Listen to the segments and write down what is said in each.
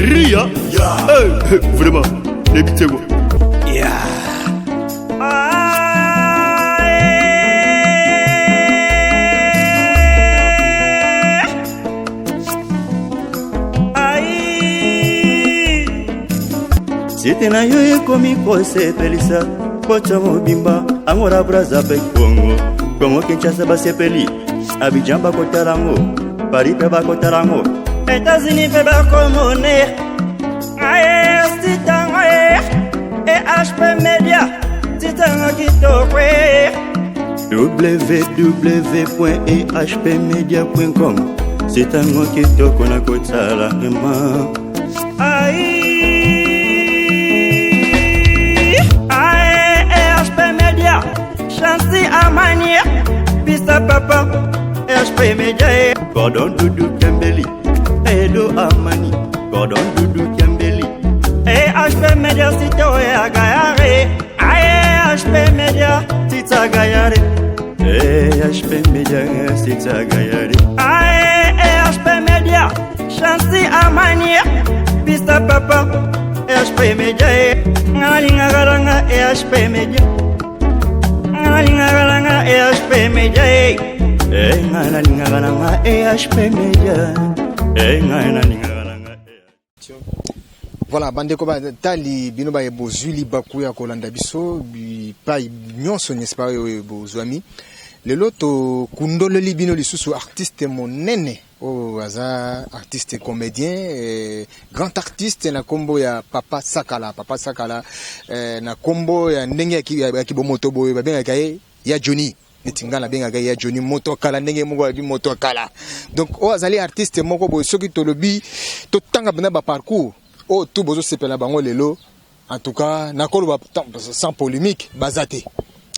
Ria. Hey, vraiment, les petits quoi. Yeah. Site na yo ekomi kosepelisa poto mobimba, Angola, Braza mpe Kongo, Kongo Kinshasa basepeli, Abidjan bakotala yango, Paris mpe bakotala yango, États-Unis mpe bakomone. Aye, sitango EHP Media, sitango kitoko. www.ehpmedia.com, sitango kitoko na kotala vraiment. Ai, ae, EHP Media, Chancy Amani, Pista Papa, EHP Media. Gordon Dudu Kembeli, Edo Amani, Gordon Dudu Kembeli. EHP Media, sito ya gayare. Ae, EHP Media, tita gayare. EHP Media, sita gayare. Ae, EHP Media, Chancy Amani, Pista Papa, EHP Media. Ngalingagalanga EHP Media. Ngalingagalanga EHP Media. Eh, nga nalingaka nanga EHP Media. Eh, nga nalingaka nanga. Voilà, bandeko batali, bino baye bozwi libaku ya kolanda biso bipai nyonso, n'est-ce pas, oyo bozwami lelo, tokundoleli bino lisusu artiste monene oyo aza artiste comédien, grand artiste na nkombo ya Papa Sakala. Papa Sakala, na nkombo ya ndenge ya kibomoto boye babengaka ye ya Johnny, neti ngai nabengaka ye ya Johnny, moto akala, ndenge moko alobi moto akala. Donc oyo azali artiste moko boye, soki tolobi totanga mpenza baparcours oyo tu bozosepela bango lelo, en tout cas nakoloba sans polémique, baza te.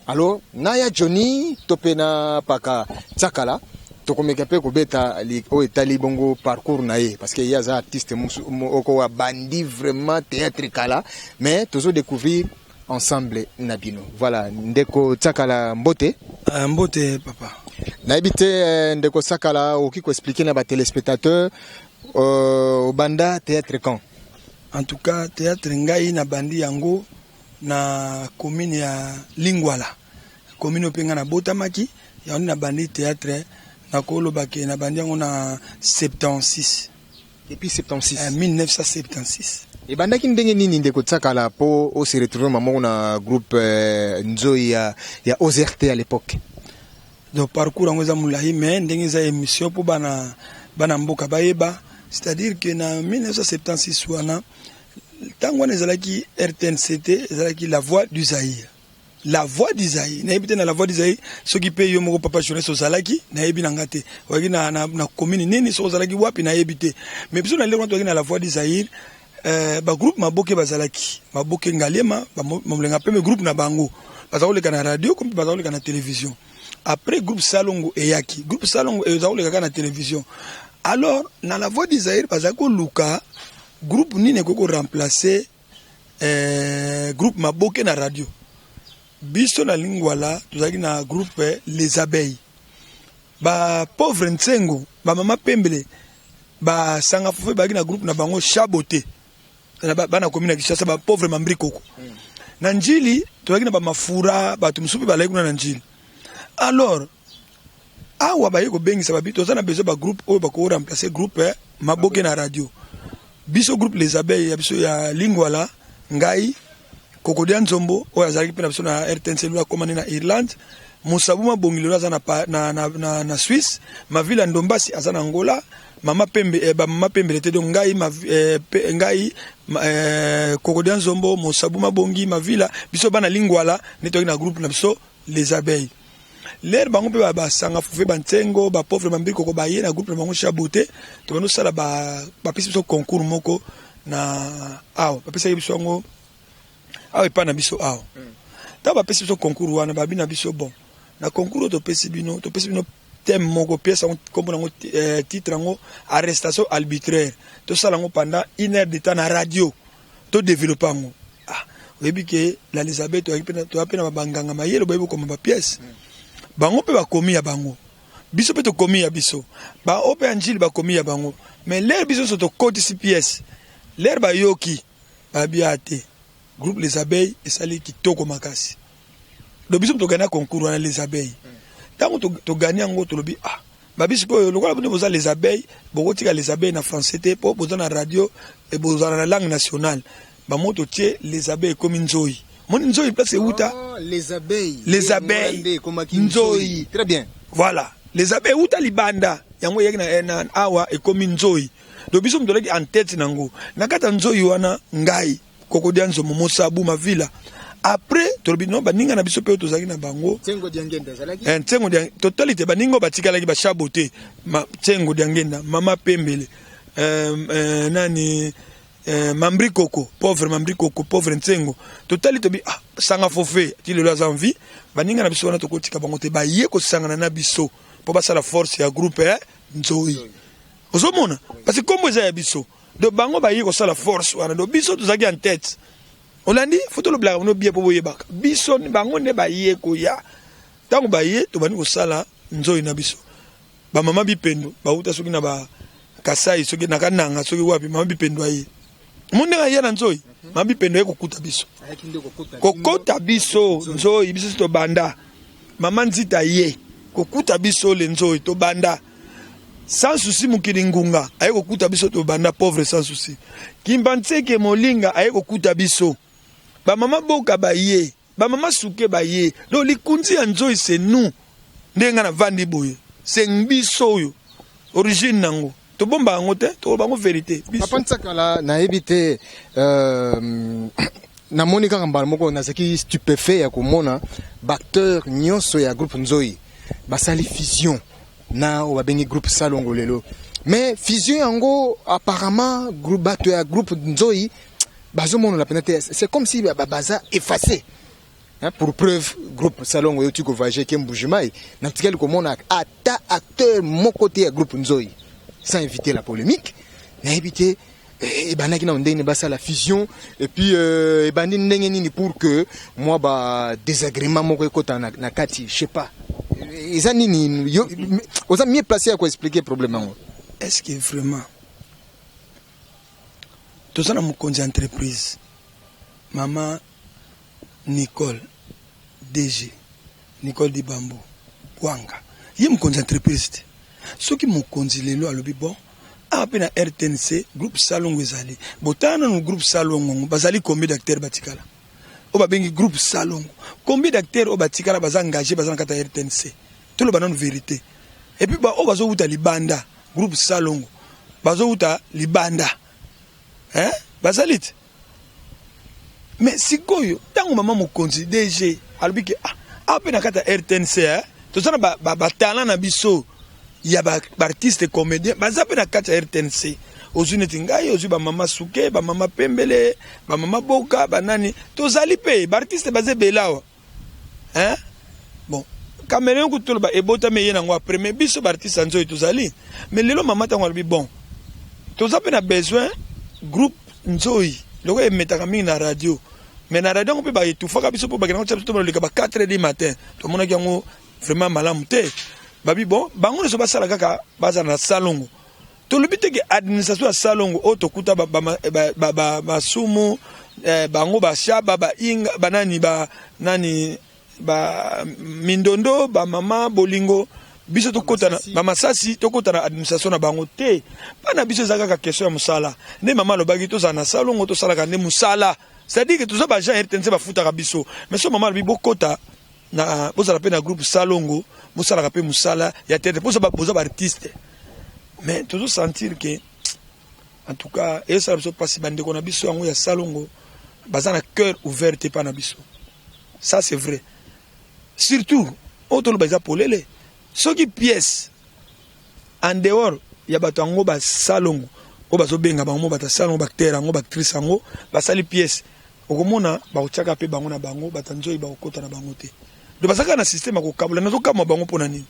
Alors na ya Johnny to mpe na Paka Tsakala, tokomeka mpe kobeta oyo etali bongo parcours na ye, parce que ye aza artiste moko abandi vraiment théâtre kala, mais tozodécouvrir ensemble na bino. Voilà, ndeko Tsakala, mbote. Mbote papa. Nayebi te, ndeko Sakala, okoki koexpliquer na batéléspectateur obanda théâtre quand? En tout cas, théâtre, ngai nabandi yango na commune ya Lingwala, commune oyo mpe ngai nabotamaki. Yango nde nabandi théâtre. Nakoloba ke nabandi yango na 76. Depuis 76? 1976. Ebandaki ndenge nini, ndeko Tsakala, mpo ose retrouve moko na groupe Nzoi ya OZRT à l'époque? Donc parcours yango eza molai, mais ndenge eza émission mpo bana mboka bayeba, c'est-à-dire que na 1976 wana, ntango wana ezalaki RTNC te, ezalaki La Voix du Zaïre. La Voix du Zaïre, nayebi te na La Voix du Zaïre soki mpe yo moko papa journaliste ozalaki, nayebi na nga te ozalaki na commune nini, soki ozalaki wapi, nayebi te. Mais biso na lelo wana tozalaki na La Voix du Zaïre, bagroupe Maboke bazalaki, Maboke Ngaliema, Molenga Pembe, groupe na bango baza koleka na radio comme baza koleka na télévision. Après, groupe Salongo eyaki, groupe Salongo eza koleka kaka na télévision. Alors na La Voix du Zaïre bazali koluka groupe nini ekoki koremplacer groupe Maboke na radio. Biso na Lingwala tozalaki na groupe Les Abeilles, bapauvre Ntsengo, bamama Pembele, basanga fufu bazalaki na groupe na bango Chabote, bana komi na Kinshasa, bapauvre Mambri Koko. Na Njili tozalaki na bamafura, bato mosusu mpe bazalaki kuna na Njili. Alors awa baye kobengisa babi, toza na besoin bagroupe oyo bakoremplacer groupe Maboke na radio. Biso groupe Les Abeilles ya biso ya Lingwala, ngai, Kokodia Nzombo oyo azalaki mpe na biso na RTNC, lelo akomani na Irlande, Mosabu Mabongi lelo aza na Suisse, Mavila Ndombasi aza na Angola, mama Pembe, bamama Pembele te. Donc ngai, pe, ngai Kokodia Nzombo, Mosabu Mabongi, Mavila, biso bana Lingwala nde toyaki na groupe na biso Les Abeilles. Lere bango mpe basanga fufe, bantsengo, bapauvre bambili koko baye na groupe na bango Chabote. Tobandi osala, bapesi biso concours moko na awa, bapesaki biso yango awa epai na biso awa. Ntango bapesi biso concours wana, babi na biso: bon, na concours oyo topesi bino, topesi bino thème moko, pièce yango nkombo nango, titre yango "Arrestation arbitraire". Tosala yango pendant une heure de temps na radio, todéveloppe yango. Ah, oyebi ke la Elizabeth toya mpe na banganga mayele, boyebi kokoma bapièce. Bango mpe bakomi ya bango, biso mpe tokomi ya biso, baoyo mpe ya Njili bakomi ya bango. Mais lere biso nyonso tokotisi pièce. Lere bayoki babia te, groupe Les Abeilles esali kitoko makasi. Donc biso togagner concours wana Les Abeilles. Ntango togagner yango, tolobi: ah, babi sikoyo lokola bino boza Les Abeilles, bokotika Les Abeilles na français te, mpo boza na radio, bozala na langue nationale. Bamo totie Les Abeilles, ekomi Nzoi. Moni Nzoi place euta. Oh, Les Abeilles. Les Abeilles. Nzoi. Très bien. Voilà, Les Abeilles euta libanda, yango eyaki na awa, ekomi Nzoi. Donc biso moto olaki en tête nango na kati ya Nzoi wana, ngai Kokodia Nzomo, Mosabu Mavila. Après tolobi non, baninga na biso mpe oyo tozalaki na bango. Nsengo Diangenda azalaki. Nsengo, totali te, baninga oyo batikalaki bashabo te, Nsengo Diangenda, mama Pembele, nani, Mambri Koko, pauvre Mambri Koko, pauvre Nsengo. Totali, tobi: ah, Sanga Fofe ti lelo aza en vie. Baninga na biso wana tokotika bango te, baye kosangana na biso mpo basala force ya groupe Nzoi. Ozomona, parce que kombo eza ya biso. Donc bango baye kosala force wana. Donc biso tozalaki en tête. Olandi, faut tolobelaka bino bien mpo boyebaka biso. Bango nde baye koya. Ntango baye, tobandi kosala Nzoi na biso. Bamama Bipendo bauta soki na Bakasai, soki na Kananga, soki wapi. Mama Bipendo aye mo ndenge aye na Nzoi. Mama Bipendo aye kokuta biso, kokota biso Nzoi. Biso si tobanda. Mama Nzita ye kokuta biso le Nzoi, tobanda. Sans Souci Mokili Ngunga aye kokuta biso, tobanda. Pauvre Sans Souci Kimba Ntseke Molinga aye kokuta biso. Bamama Boka baye, bamama Suke baye. Donc likunzi ya Nzoi, c'est nous. Ndenge nga navandi boye, c'est biso oyo origine nango. Tobomba yango te, tokoloba yango vérité. Papa Nsakala, nayebi te, namoni kaka mbala moko, nazalaki stupéfait ya komona baacteur nyonso ya groupe Nzoi basali fusion na oyo babengi groupe Salongo lelo. Mais fusion yango, apparemment groupe, bato ya groupe Nzoi bazomonana mpenza te. C'est comme si baza effacé. Hein, pour preuve, groupe Salongo euti kovoyage ke Mbujimai, natikali komona ata acteur moko te ya groupe Nzoi. Sans éviter la polémique, nayebi te ebandaki nano ndenge basala fusion, et puis ebandi ndenge nini pour que mwa ba désagrément moko ekota na kati. Je sais pas eza nini. Yo oza mieux placé ya koexpliquer problème yango. Est ce que vraiment toza na mokonzi ya entreprise, mama Nicole, DG Nicole Dibambo Bwanga, ye mokonzi ya entreprise te? Soki mokonzi lelo alobi: bon, awa mpe na RTNC groupe Salongo ezali, botala nanu groupe Salongo ngo bazali combien d'acteurs batikala oyo babengi groupe Salongo? Combien d'acteurs oyo batikala baza engagé, baza na kati ya RTNC? Toloba nanu vérité. Et puis oyo bazowuta libanda, groupe Salongo bazowuta libanda, hein? Bazali te. Mais sikoyo ntango mama mokonzi DG alobi ke ah, awa mpe na kati ya RTNC, eh, toza na batalent na biso ya baartiste comédien, baza mpe na kati ya RTNC. Ozwi neti ngai, ozwi bamama Suke, bamama Pembele, bamama Boka, banani, tozali mpe baartiste, baza ebele awa, hein? Bon, Caméléon kutu toloba ebotami eye nango après, mais biso baartiste ya Nzoi tozali. Mais lelo mama ntango alobi: bon, toza mpe na besoin groupe Nzoi lokola emetaka mingi na radio. Mais na radio yango mpe baetufaka biso, mpo bakendaka kotia biso toleka ba 4 heures du matin. Tomonaki yango vraiment malamu te. Babi: bon, bango nyonso basala kaka, bazala na Salongo. Tolobi te ke administration ya Salongo oyo tokuta basumu bango, bashaba, bainga, banani, banani, ba Mindondo, bamama Bolingo, biso tokota na bamasasi, tokota na administration na bango te. Mpa na biso eza kaka question ya mosala. Nde mama alobaki tozala na Salongo, tosalaka nde mosala, c'est-à-dire que toza baagent RTNC, bafutaka biso. Mais so mama alobi bokota na, bozala mpe na groupe Salongo, bosalaka mpe mosala ya tete, boza baartiste. Mais tozosentir ke en tout cas ezosala biso mpasi. Bandeko na biso yango ya Salongo baza na cœur ouvert te mpa na biso, ça c'est vrai. Surtout oyo toloba eza polele, soki pièce en dehors ya bato yango basalongo oyo bazobenga bango mo bato ya Salongo, baacteur yango, baactrice yango basali pièce, okomona bakotiaka mpe bango na bango. Bato ya Nzoi bakokota na bango te. Donc bazalaka na système ya kokabola. Nazokamwa bango mpona nini?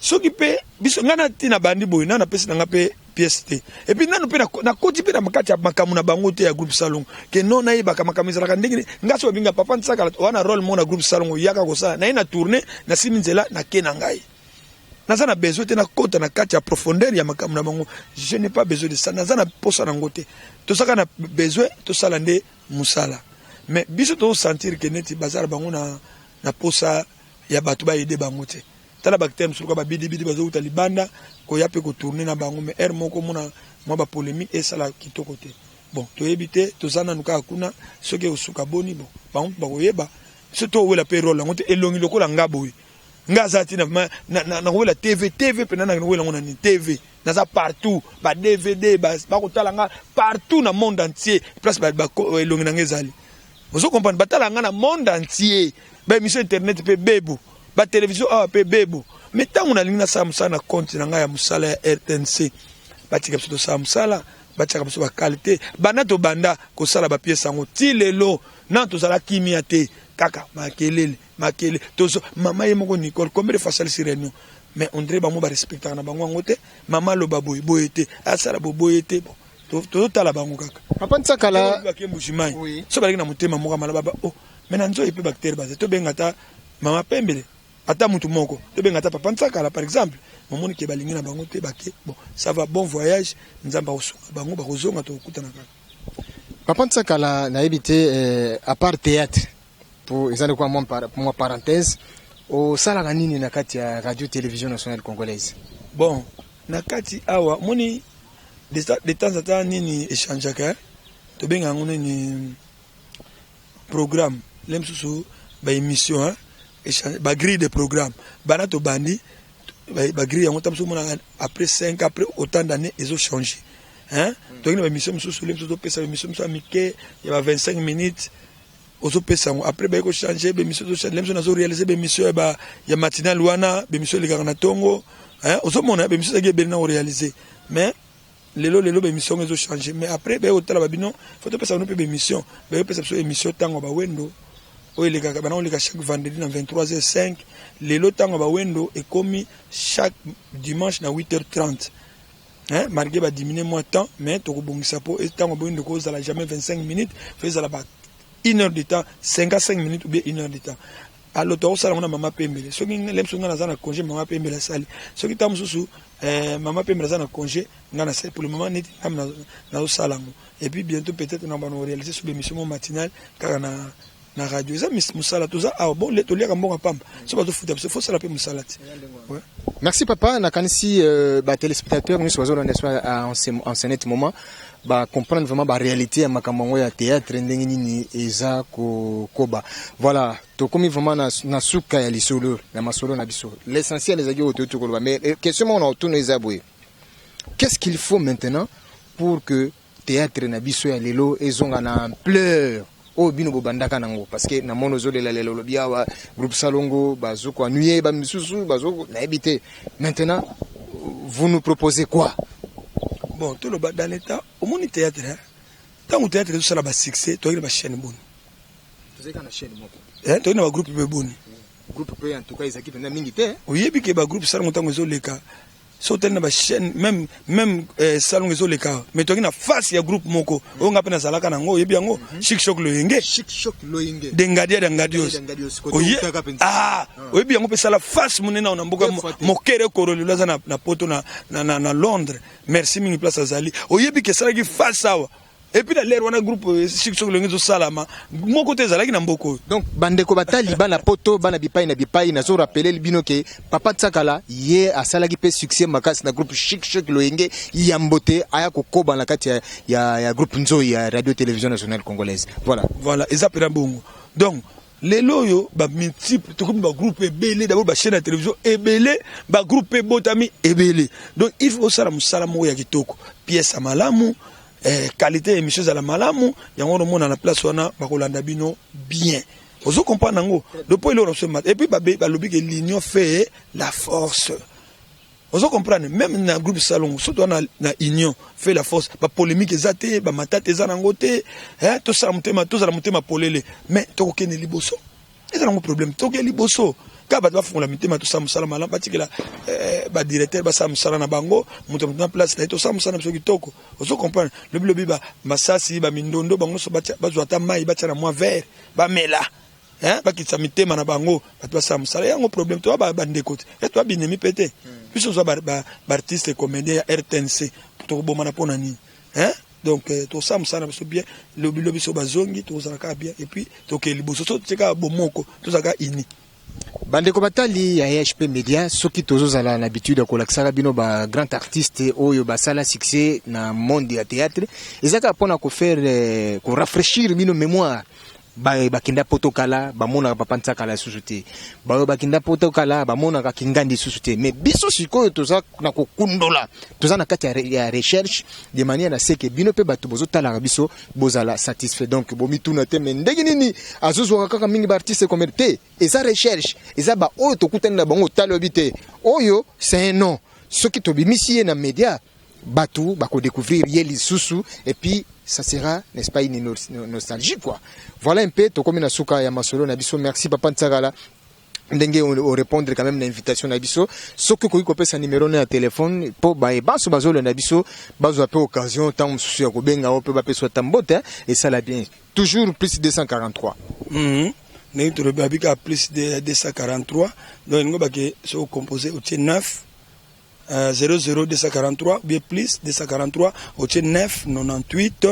Soki mpe biso, ngai na ntina bandi boye, nanu napesi na nga mpe pièce te. Et puis nanu mpe nakoti mpe na kati ya makambo na bango te ya groupe Salongo, ke non, nayebaka makambo ezalaka ndenge ngai. So babinga papa Nsakala wana rôle mo na groupe Salongo, yaka kosala na ye na tourne, nasimi nzela, nake na ngai. Naza na besoin te nakota na kati ya profondeur ya makambo na bango. Je n'ai pas besoin de ça. Naza na posa nango te. Tozaka na besoin tosala nde mosala. Mais biso tozo sentir que neti baza na bango na posa ya bato ba aider bango te. Tala ba acteurs mosusu lokola ba bidi-bidi bazowuta libanda koya pe ko tourner na bango, mais heure moko omona mwa ba polemique esala kitoko te. Bon, toyebi te, toza nanu kaka kuna, soki ekosuka boni, bon, bango mpe bakoyeba. Biso towela pe role yango te, elongi lokola nga boye. Nga aza ti na nakowela TV, TV pena na kowela yango na nini? TV. Naza partout, ba DVD, ba bakotala nga partout na monde entier, place ba, ba elongi na nga ezali. Ozo comprendre? Batala nga na monde entier. Ba émission internet pe bebo, ba télévision awa pe bebo. Mais tango nalingi nasala mosala na compte na nga ya mosala ya RTNC, batika biso tosala mosala, batiaka biso ba qualité. Banda tobanda kosala ba pièces yango ti lelo, nanu tozala kimia te, kaka makelele. Makele tozo mama ye moko Nicole combien de fois asalisi réunion mais on dirait bango ba respectaka na bango yango te. Mama aloba boye boye te, asala boye boye te, bon tozotala bango kaka. Papa Nsakala bake Mbujimayi oui. So balaki na motema moko malamu ba oh mais na nzoyi pe bactère baza, tobenga ata mama Pembele ata mutu moko, tobenga ata papa Nsakala par exemple, momoni ke balingi na bango te bake, bon ça va, bon voyage, Nzambe akosunga bango, bakozonga, tokokutana kaka. Papa Nsakala nayebi te à part théâtre po eza lokola mwa parenthèse, osalaka nini na kati ya radio télévision nationale congolaise? Bon, na kati awa moni de temps en temps nini échangeaka, tobenga yango nini programme le mosusu ba émission, hein, ba grille de programme. Bana tobandi ba grille yango, ntango mosusu omona après 5, après autant d'années ezo changer, hein. Toyaki na ba émission mosusu, le mosusu topesa ba émission mosusu ya mike ya ba 25 minutes, ozopesa yango, après baye kochanger ba émission, ezochange. Le mosusu nazo réaliser ba émission ya matinale wana, ba émission elekaka na ntongo, hein, ozomona ba émission ezalaki ebele na koréaliser. Mais lelo lelo ba émission yango ezochanger. Mais après baye kotala babino, faut topesa bino mpe ba émission, baye kopesa biso émission ntango ya bawendo oyo elekaka, bana koleka chaque vendredi na 23h05. Lelo ntango ya bawendo ekomi chaque dimanche na 8h30, hein, malgré ba diminuer moins temps, mais tokobongisa po ntango bawendo kozala jamais 25 minutes, faut ezala ba 1 heure de temps, 55 minutes ou bien 1 heure de temps. Alors tokosala yango na mama Pembele. Soki le mosusu ngai naza na congé, mama Pembele asali. Soki ntango mosusu mama Pembele aza na congé, ngai nasali. Pour le moment neti ngai nazosala yango, et puis bientôt peut-être na bano réaliser sur émission mo matinale kaka na radio. Eza mosala, toza awa, bon, toliaka mbongo pamba, so bazofuta biso, fosala mpe mosala ti. Ouais. Merci papa, nakanisi ba téléspectateurs nyonso bazolanda biso en ce net moment ba comprendre vraiment ba réalité ya makambo yango ya théâtre ndenge nini eza kokoba. Voilà, tokomi vraiment na suka ya lisolo na masolo na biso. L'essentiel ezalaki oyo toyoti koloba, mais question moko na otuna eza boye: qu'est-ce qu'il faut maintenant pour que théâtre na biso ya lelo ezonga na ampleur oyo bino bobandaka nango? Parce que namoni ozolela lelo, olobi awa groupe Salongo bazoko anuye bamisusu bazo, nayebi te. Maintenant vous nous proposez quoi? Bon, toloba dans l'état omoni théâtre, hein? Ntango théâtre ezosala basuccès, toyaki na bachaîne boni? Tozalaki na chaîne moko. Toyaki na bagroupe mpe boni? Groupe mpe en tout cas ezalaki mpenza mingi te. Oyebi ke bagroupe Salongo ntango ezoleka, so otali na bachaîne même Salongo ezoleka, mais toyaki na face ya groupe moko oyo nga mpe nazalaka nango, oyebi yango, Chic Choc Loyenge. Chic Choc Loyenge. Dengadia Dengadios. Ah, oyebi yango mpe sala face monene awa na mboka. Mokere Koro lelo aza na poto na Londres, merci mingi place azali. Oyebi ke esalaki face awa, et puis na l'heure wana groupe Chic Choc Loyenge ezosalama, moko te ezalaki na mboka oyo. Donc bandeko batali, bana poto, bana bipai na bipai, nazorappeler bino ke papa Nsakala ye asalaki mpe succès makasi na groupe Chic Choc Loyenge yambo te aya kokoba na kati ya groupe Nzoi ya radio télévision nationale congolaise. Voilà. Voilà, eza mpena bongo. Donc lelo oyo bamultiple, tokomi bagroupe ebele. D'abord bachaîne ya télévision ebele, bagroupe ebotami ebele. Donc il faut osala mosala moko ya kitoko, pièce ya malamu, qualité ya émission ezala malamu. Yango wana omona na place wana bakolanda bino bien, ozo comprendre yango. Donc po eloko na biso, et puis balobi ke l'union fait la force, ozo comprendre. Même na groupe Salongo, surtout wana na union fait la force, bapolémique eza te, bamatata eza nango te, tosala motema, tozala motema polele, mais tokokende liboso, eza nango problème. Tokende liboso kaka bato bafungola mitema, tosala mosala malamu, batikela badirecteur basala mosala na bango, moto moto na place na ye, tosala mosala na biso kitoko, ozo comprendre. Lobi lobi masasi, bamindondo, bango nyonso bazwa ata mai, batia na mwa verre, bamela. Hein, bakitisa mitema na bango, bato basala mosala yango. Problème, toza bandeko te, e toza binemi mpe te. Biso toza baartiste comédien ya RTNC, tokobomana mpo na nini, hein? Donc tosala mosala na biso bien. Lobi lobi so bazongi, tozala kaka bien, et puis tokee liboso. So totie kaka bomoko, tozala kaka uni. Bandeko batali ya EHP Media, soki tozozala na habitude ya kolakisaka bino bagrand artiste oyo basala succès na monde ya théâtre, eza kaka mpona kofaire korafraîchir bino mémoire. Bakenda poto kala, bamonaka papa Ntsakala lisusu te. Baoyo bakenda poto kala, bamonaka Kingandi lisusu te. Mais biso sikoyo toza na kokundola, toza na kati ya recherche de manière na seke bino mpe bato bozotalaka biso bozala satisfait. Donc bomituna te, mais ndenge nini azozwaka kaka mingi baartiste comédien te? Eza recherche, eza baoyo tokutani na bango, otali oyebi te oyo c'est un nom. Soki tobimisi ye na média, bato bakodécouvrir ye lisusu, et puis ça sera, n'est-ce pas, une nostalgie, quoi. Voilà un peu, tokomi na suka ya masolo na biso. Merci papa Ntsakala, ndenge orépondre quand même na invitation na biso. Soki okoki kopesa numéro na ya telefone mpo bayebanso bazolanda biso bazwa mpe occasion ntango mosusu ya kobenga o mpe bapesa ata mbote, esala bien. Toujours plus 243. Ndenge tolobi, abika plus de 243. Donc elingo bake soki ocompose, otie 9 00 243, bien plus 243, otie 9 98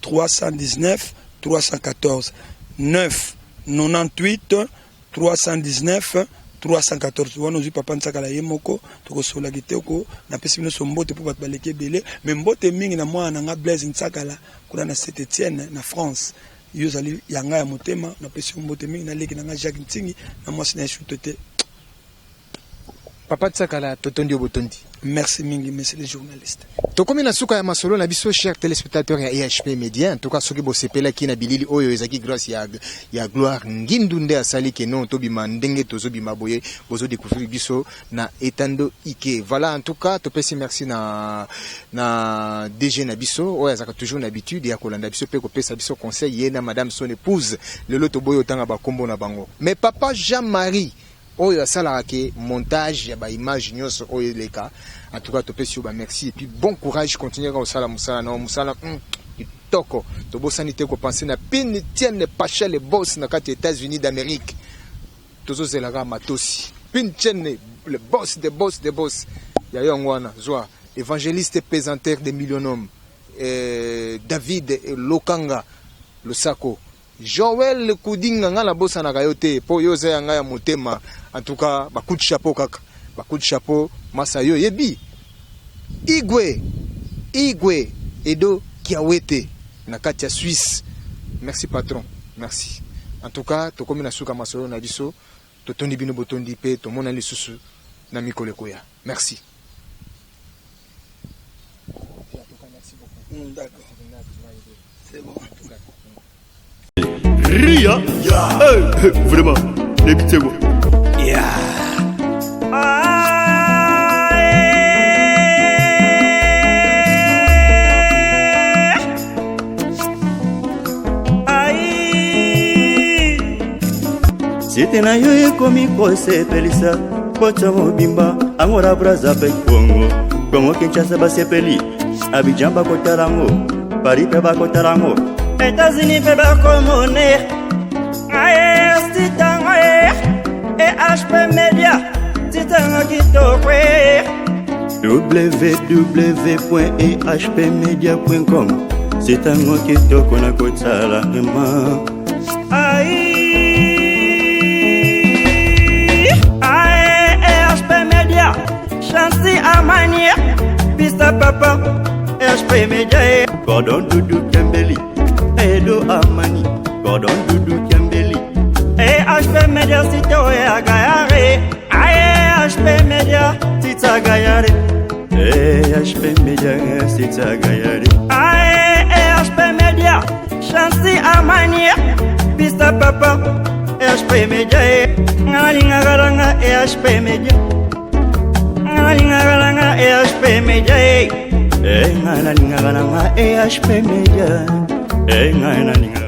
319 314, 9 98 319 314. Wana ozwi papa Ntsakala ye moko, tokosola kitoko. Napesi bino so mbote mpo bato baleki ebele, mais mbote mingi na mwana na nga Blaise Ntsakala kuna na Saint Etienne na France. Yo ozali ya ngai ya motema, napesi yo mbote mingi, naleki na ngai Jacques Ntingi na mwasi na ye Shuto te. Papa Ntsakala, totondi yo botondi. Merci mingi, monsieur le journaliste. Tokomi na suka ya masolo na biso, cher téléspectateur ya EHP Media. En tout cas, soki bosepelaki na bilili oyo, ezalaki grâce ya Gloire Ngindu nde asali ke non tobima ndenge tozobima boye, bozodécouvrir biso na etando ike. Voilà, en tout cas topesi merci na DG na biso oyo azalaka toujours na habitude ya kolanda biso mpe kopesa biso conseil, ye na madame son épouse. Lelo toboyi otanga bakombo na bango, mais papa Jean-Marie oyo asalaka ke montage ya baimage nyonso oyo eleka, en tout cas topesi yo bamerci et puis bon courage, continue kaka kosala mosala na mosala kitoko. Tobosani te kopense na Pine Tienne Pacha, le boss na kati ya États-Unis d'Amérique. Tozozelaka matosi Pine Tienne, le boss de boss de boss ya yango wana. Zwa évangéliste pesanteur de millionhomme, David Lokanga Losako, Joel Kudinga, nga nabosanaka yo te mpo yo oza ya ngai ya motema. En tout cas bacoup de chapeau, kaka bacoup de chapeau. Masa yo yebi Igwe Igwe Edo Kiawete na kati ya Suisse, merci patron, merci. En tout cas tokomi na suka masolo na biso. Totondi bino botondi mpe tomona lisusu na mikolo ekoya. Merci. D'accord. C'est bon. Ria. Hey, vraiment, les petits. Yeah. Ai. Site na yo ekomi kosepelisa poto mobimba, Angola, Braza mpe Kongo, Kongo Kinshasa basepeli, Abidjan bakotala yango, Paris mpe bakotala yango. États-Unis mpe bakomone aye sitango e EHP Media, titango kitoko e. www.ehpmedia.com, sitango kitoko na kotala vraiment. Ai ae EHP Media, Chansi Amani, Pista Papa, EHP Media e. Gordon Dudu Kembeli, Edo Amani, Gordon Dudu Kembeli. EHP Media, site oyo ya gayare aye HP Media, tita gayare. EHP Media, site gayare. Ae EHP Media, Chansi Amani, Pista Papa, EHP Media e. Nga nalingaka nanga EHP Media, nga nalingaka nanga EHP Media e. E nga nalingaka nanga EHP Media, e nga nalingaka.